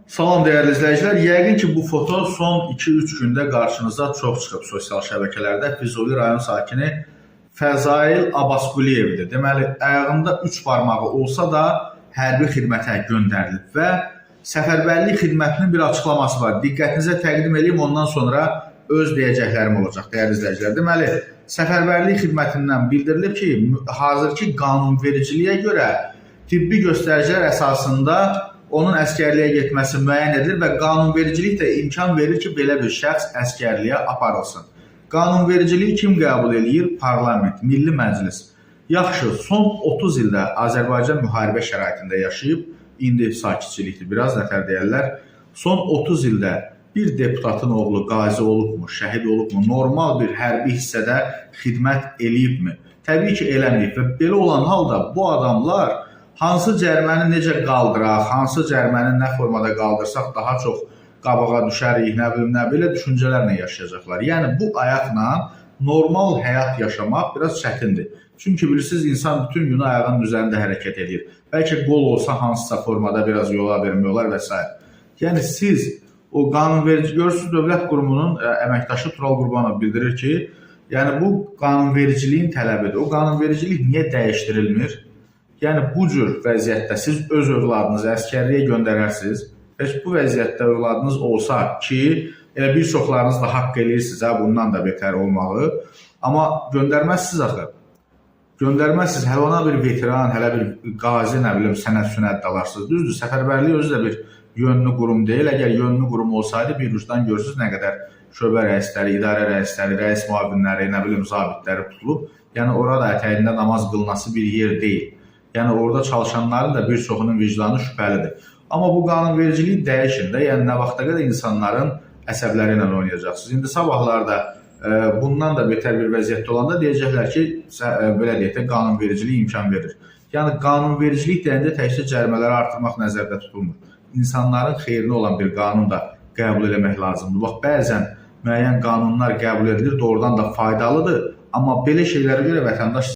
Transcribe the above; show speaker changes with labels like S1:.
S1: Salam dəyərli izləyicilər. Yəqin ki, bu foto son 2-3 gündə qarşınıza çox çıxıb sosial şəbəkələrdə. Füzuli rayon sakini Fəzail Abbasquliyevdir. Deməli, ayağında 3 barmağı olsa da hərbi xidmətə göndərilib və səfərbərlik xidmətinin bir açıqlaması var. Diqqətinizə təqdim edeyim, ondan sonra öz deyəcəklərim olacaq, dəyərli izləyicilər. Deməli, səfərbərlik xidmətindən bildirilib ki, hazırki qanunvericiliyə görə tibbi göstəricilər əsasında onun əsgərliyə getməsi müəyyən edilir və qanunvericilik də imkan verir ki, belə bir şəxs əsgərliyə aparılsın. Qanunvericiliyi kim qəbul eləyir? Parlament, Milli Məclis. Yaxşı, son 30 ildə Azərbaycan müharibə şəraitində yaşayıb, indi sakitçilikdir, biraz nətər deyərlər. Son 30 ildə bir deputatın oğlu qazi olubmu, şəhid olubmu, normal bir hərbi hissədə xidmət eləyibmi? Təbii ki, eləməyib və belə olan halda bu adamlar hansı cəriməni necə qaldıraq, hansı cəriməni nə formada qaldırsaq daha çox qabağa düşərik, nə bilim, nə belə düşüncələrlə yaşayacaqlar. Yəni bu ayaqla normal həyat yaşamaq biraz çətindir. Çünki bilirsiniz, insan bütün günü ayağının üzərində hərəkət edir. Bəlkə qol olsa hansısa formada biraz yola vermək olar və s. Yəni siz o qanunverici görürsüz, dövlət qurumunun əməkdaşı Tural Qurbanov bildirir ki, yəni bu qanunvericiliyin tələbidir. O qanunvericilik niyə dəyişdirilmir? Yəni bu cür vəziyyətdə siz öz övladınızı əsgərliyə göndərərsiniz. Heç bu vəziyyətdə övladınız olsa ki, elə bir çoxlarınız da haqq eləyirsiniz ha bundan da betər olmağı. Amma göndərməzsiniz axı. Göndərməzsiniz. Hələ ona bir veteran, hələ bir qazi, nə bilim, sənəd sünəd də alarsınız. Düzdür, səfərbərlik özü də bir yönlü qurum deyil. Əgər yönlü qurum olsaydı, bir ucdan görürsüz nə qədər şöbə rəisləri, idarə rəisləri, rəis müavinləri, nə bilim, zabitləri tutulub. Yəni orada ətəyində namaz qılınası bir yer deyil. Yəni orada çalışanların da bir çoxunun vicdanı şübhəlidir. Amma bu qanunvericiliyi dəyişin də, yəni nə vaxta qədər insanların əsəbləri ilə oynayacaqsınız. İndi sabahlarda bundan da betər bir vəziyyətdə olanda deyəcəklər ki, belə deyək də, qanunvericilik imkan verir. Yəni qanunvericilik deyəndə təkcə cərimələri artırmaq nəzərdə tutulmur. İnsanların xeyrinə olan bir qanun da qəbul eləmək lazımdır. Bax, bəzən müəyyən qanunlar qəbul edilir, doğrudan da faydalıdır, amma belə şeylərə görə vətəndaş